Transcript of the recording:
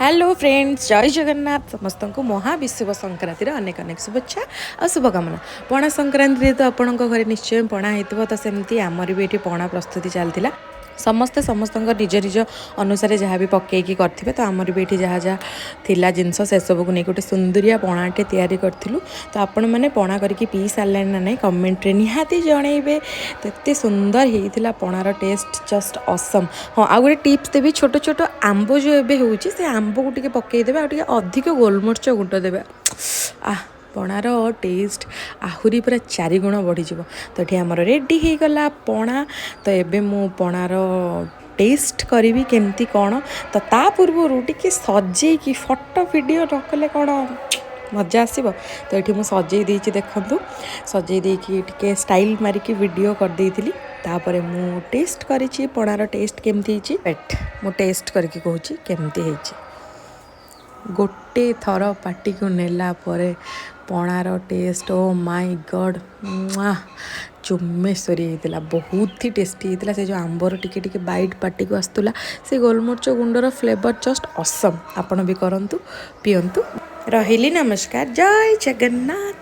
Hello friends, ଜୟ ଜଗନ୍ନାଥ। ସମସ୍ତଙ୍କୁ ମହାବିଷୁବ ସଂକ୍ରାନ୍ତିର ଅନେକ ଅନେକ ଶୁଭେଚ୍ଛା ଆଉ ଶୁଭକାମନା। ପଣା ସଂକ୍ରାନ୍ତିରେ ତ ଆପଣଙ୍କ ଘରେ ନିଶ୍ଚୟ ପଣା ହେଇଥିବ। ତ ସେମିତି ଆମର ବି ଏଠି ପଣା ପ୍ରସ୍ତୁତି ଚାଲିଥିଲା। ସମସ୍ତେ ସମସ୍ତଙ୍କ ନିଜ ନିଜ ଅନୁସାରେ ଯାହା ବି ପକେଇକି କରିଥିବେ। ତ ଆମର ବି ଏଠି ଯାହା ଯାହା ଥିଲା ଜିନିଷ, ସେସବୁକୁ ନେଇକି ଗୋଟେ ସୁନ୍ଦରିଆ ପଣାଟେ ତିଆରି କରିଥିଲୁ। ତ ଆପଣମାନେ ପଣା କରିକି ପିଇ ସାରିଲେଣି ନା ନାହିଁ, କମେଣ୍ଟରେ ନିହାତି ଜଣେଇବେ। ତ ଏତେ ସୁନ୍ଦର ହେଇଥିଲା ପଣାର ଟେଷ୍ଟ, ଜଷ୍ଟ ଅସମ୍। ହଁ, ଆଉ ଗୋଟେ ଟିପ୍ସ ଦେବି। ଛୋଟ ଛୋଟ ଆମ୍ବ ଯେଉଁ ଏବେ ହେଉଛି, ସେ ଆମ୍ବକୁ ଟିକେ ପକେଇଦେବେ ଆଉ ଟିକେ ଅଧିକ ଗୋଲମରିଚ ଗୁଣ୍ଡ ଦେବେ। ଆଃ, ପଣାର ଟେଷ୍ଟ ଆହୁରି ପୁରା ଚାରିଗୁଣ ବଢ଼ିଯିବ। ତ ଏଠି ଆମର ରେଡ଼ି ହେଇଗଲା ପଣା। ତ ଏବେ ମୁଁ ପଣାର ଟେଷ୍ଟ କରିବି କେମିତି କ'ଣ। ତ ତା ପୂର୍ବରୁ ଟିକେ ସଜେଇକି ଫଟୋ ଭିଡ଼ିଓ ନ କଲେ କ'ଣ ମଜା ଆସିବ? ତ ଏଠି ମୁଁ ସଜେଇ ଦେଇଛି, ଦେଖନ୍ତୁ। ସଜେଇ ଦେଇକି ଟିକେ ଷ୍ଟାଇଲ୍ ମାରିକି ଭିଡ଼ିଓ କରିଦେଇଥିଲି। ତାପରେ ମୁଁ ଟେଷ୍ଟ କରିଛି, ପଣାର ଟେଷ୍ଟ କେମିତି ହେଇଛି। ୱେଟ୍, ମୁଁ ଟେଷ୍ଟ କରିକି କହୁଛି କେମିତି ହେଇଛି। ଗୋଟେ ଥର ପାଟିକୁ ନେଲା ପରେ ପଣାର ଟେଷ୍ଟ, ଓ ମାଇ ଗଡ଼୍, ଚୁମେଶ୍ୱରୀ ହେଇଥିଲା। ବହୁତ ହି ଟେଷ୍ଟି ହେଇଥିଲା। ସେ ଯେଉଁ ଆମ୍ବର ଟିକେ ଟିକେ ବାଇଟ୍ ପାଟିକୁ ଆସୁଥିଲା, ସେ ଗୋଲମରିଚ ଗୁଣ୍ଡର ଫ୍ଲେଭର୍, ଜଷ୍ଟ ଅସମ୍। ଆପଣ ବି କରନ୍ତୁ, ପିଅନ୍ତୁ। ରହିଲି, ନମସ୍କାର, ଜୟ ଜଗନ୍ନାଥ।